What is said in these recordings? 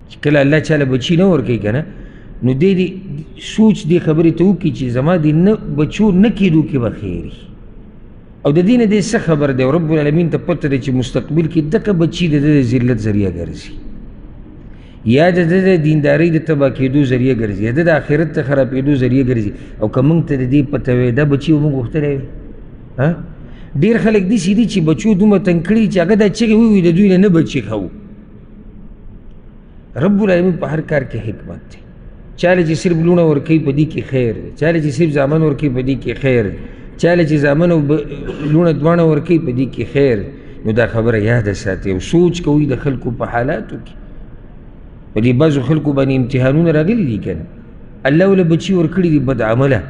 چې کله الله چاله بچي نه ورکوي که نه، نو دی دې سوچ دې خبرې ته وکړي چې زما د نه بچو نه کېدو کې به خیر وي. او د دې نه دی څه خبر دی، رب العالمین ته پته دی چې مستقبل کې دغه بچي د ده د ذلت ذریعه ګرځي، یا د ده د دیندارۍ د تباه کېدو ذریعه ګرځي، یا د ده د آخرت د خرابېدو ذریعه ګرځي. او که موږ ته د دې پته وی دا بچي به موږ غوښتلی وی. ډېر خلک داسې دي چې بچو دومره تنګ کړي چې هغه دا چغې ووایي د دوی نه نه بچي کوو. رب العالمین په هر کار کې حکمت دی. چاله چې صرف لوڼه ورکوي په دې کې خیر دی، چاله چې صرف زامن ورکوي په دې کې خیر دی، چاله چې زامن او لوڼه دواړه ورکوي په دې کې خیر دی. نو دا خبره یاده ساتئ او سوچ کوئ د خلکو په حالاتو کې. په دې بعضو خلکو باندې امتحانونه راغلي دي که نه، الله وله بچي ورکړي دي بدعمله،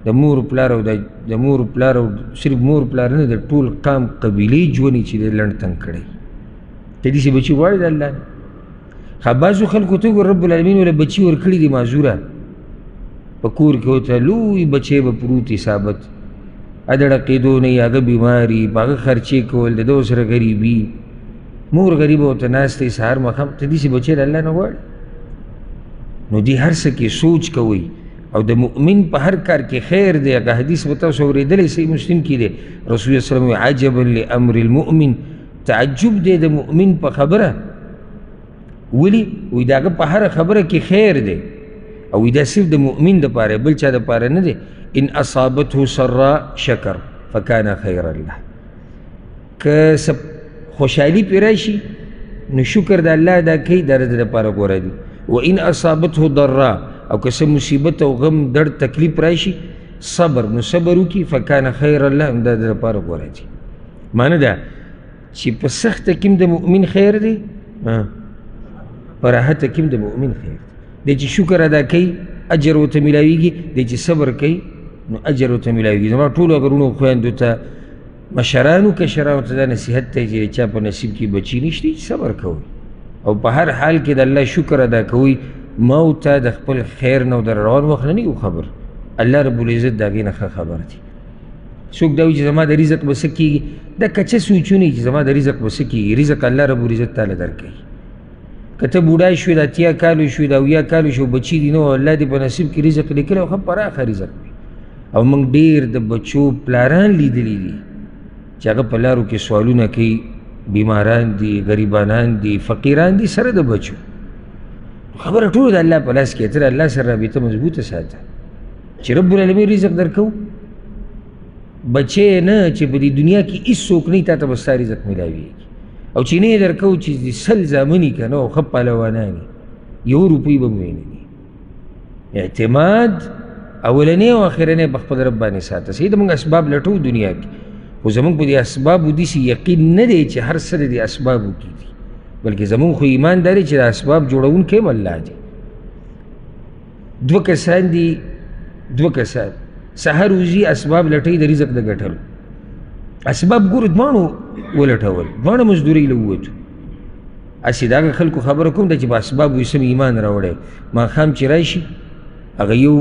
د مور پلار او د مور پلار او صرف مور پلار نه، د ټول قام قبیلې ژوند یې چې دی لنډ تنګ کړی. ته داسې بچي غواړې د الله نه؟ ښه، بعضو خلکو ته وګوره رب العالمین وله بچي ورکړي دي معذوره، په کور کې ورته لوی بچی به پروت وي ثابت، د ړقېدو نه یې هغه بیماري، په هغه خرچې کول، د ده سره غریبي، مور غریبه ورته ناسته وي سهار ماښام. ته داسې بچی له الله نه غواړې؟ نو دې هر څه کې سوچ کوئ. او د مؤمن په هر کار کې خیر دی. هغه حدیث به تاسو اورېدلی، صحیح مسلم کې دی، رسول الله صلی الله علیه وسلم وایي عجبا لامر المؤمن، تعجب دی د مؤمن په خبره. ولې؟ وایي د هغه په هره خبره کې خیر دی، او وایي دا صرف د مؤمن دپاره، بل چا دپاره نه دی. ان اصابته سراء شکر فکان خیرا له، که څه خوشحالي پرې راشي نو شکر د الله ادا کوي، دا د ده دپاره غوره دی. وان اصابته ضراء، او که څه مصیبت او غم درد تکلیف راشي صبر، نو صبر وکړي فکان خیرا له، دا د ده دپاره غوره دی. معنی دا چې په سخته کې هم د مؤمن خیر دی، په راحته کې هم د مؤمن خیر دی. دی چې شکر ادا کوي اجر ورته میلاویږي، دی چې صبر کوي نو اجر ورته میلاویږي. زما ټولو هغه وروڼو خویندو ته، مشرانو کشرانو ته دا نصیحت دی چې چا په نصیب کې بچي نشته صبر کوئ او په هر حال کې د الله شکر ادا کوئ. ما او ته د خپل خیر نه او د روان وخت نه نه یو خبر، الله رب العزت د هغې نه ښه خبر دی. څوک دا وایي چې زما د رزق به څه کېږي، دا کچه سوچونه چې زما د رزق به څه کېږي. رزق الله رب العزت تاله درکوي. که ته بوډا شوې، د 80 کالو شوې، د 70 کالو شوې، بچي دي نه، الله دې په نصیب کې رزق لیکلی او ښه پراخه رزق وي. او موږ ډېر د بچو پلاران لیدلي دي چې هغه په لارو کې سوالونه کوي، بیماران دي، غریبانان دي، فقیران دي، سره د بچو. خبره ټوله د الله په لاس کې، ته د الله سره رابطه مضبوطه ساته چې رب العالمین رزق درکوو. بچی نه چې په دې دنیا کې هېڅوک نه وي، تا ته به ستا رزق میلاویږي. او چې نه یې درکوو چې دې 100 زامن یې که نه او ښه پهلوانان یې، یوه روپۍ به مو یې نه دي. اعتماد اولنی او اخرنی په خپل رب باندې ساته. صحیح ده، موږ اسباب لټوو دنیا کې، خو زموږ په دې اسبابو داسې یقین نه دی چې هر څه د دې اسبابو کې دي، بلکې زموږ خو ایمان دا دی چې د اسباب جوړوونکی هم الله دی. دوه کسان دي، دوه کسان سهار وځي اسباب لټوي د رزق د ګټلو. اسباب ګورو دواړو ولټول، دواړه مزدورۍ له ووتو. هسې د هغه خلکو خبره کوم ده چې په اسبابو یې سم ایمان راوړی. ماښام چې راشي هغه یو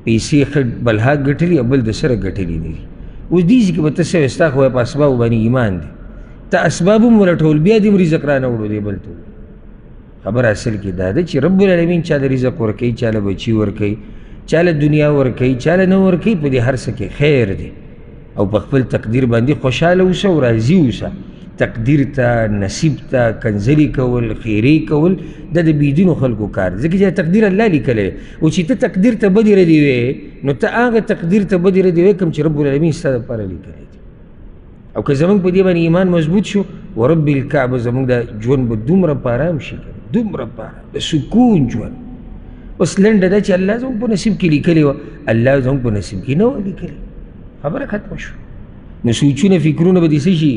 پیسې ښه بلها ګټلي او بل د سره ګټلي نه دي. اوس دې ځای کې به ته څه وایې؟ ستا خو په اسبابو باندې ایمان دی، ته اسباب هم ولټول بیا دې هم رزق رانه وړو دی بل ته. خبره اصل کې دا ده چې رب العالمین چا له رزق ورکوي، چا له بچي ورکوي، چا له دنیا ورکوي، چا له نه ورکوي، په دې هر څه کې خیر دی. او په خپل تقدیر باندې خوشحاله اوسه او راضي اوسه. تقدیر ته، نصیب ته کنځلې کول، خیرې کول، دا د بېدینو خلکو کار دی، ځکه چې تقدیر الله لیکلی دی. او چې ته تقدیر ته بدې ردې وې، نو ته هغه تقدیر ته بدې ردې وې کوم چې رب العالمین ستا دپاره لیکلی دی. او که زموږ په دې باندې ایمان مضبوط شو، ورب الکعبه زموږ د ژوند به دومره په ارام شي، دومره په ارام، د سکون ژوند. اوس لنډه ده چې الله زموږ په نصیب کې لیکلی وه، الله زموږ په نصیب کې نه وه لیکلی، خبره ختمه شوه. نو سوچونه فکرونه به دې څه شي؟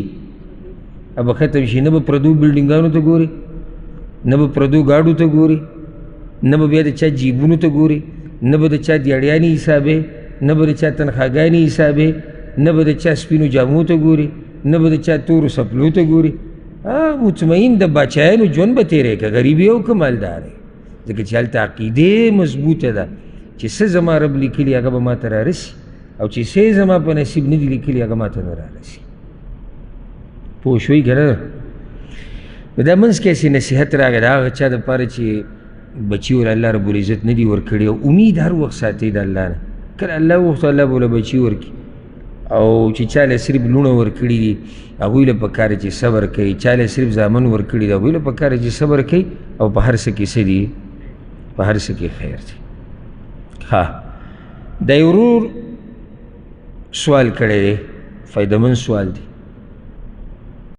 به ختم شي. نه به پردو بلډینګانو ته ګوري، نه به پردو ګاډو ته ګوري، نه به بیا د چا جیبونو ته ګوري، نه به د چا دیاړیانې حسابې، نه به د چا تنخواګانې حسابې، نه به د چا سپینو جامو ته ګوري، نه به د چا تورو څپلو ته ګوري. مطمئن د باچایانو ژوند به تېری که غریبي او که مالداري، ځکه چې هلته عقیدې مضبوطه ده چې څه زما رب لیکلي هغه به ما ته رارسي، او چې څه زما په نصیب نه دي لیکلي هغه ما ته نه رارسي. پوه شوئ که نه؟ نو دا منځ کې هسې نصیحت راغی د هغه چا دپاره چې بچي ورله الله رب العزت نه دي ورکړي او امید هر وخت ساتي د الله نه، کله الله وغوښته الله به ورله بچي ورکړي. او چې چا له صرف لوڼه ورکړي دي هغوی له پکار چې صبر کوي، چا له صرف زامن ورکړي دي هغوی له پکار چې صبر کوي، او په هر څه کې څه دي؟ په هر څه کې خیر دی. ښه، د یو ورور سوال کړی دی، فایدهمند سوال دی.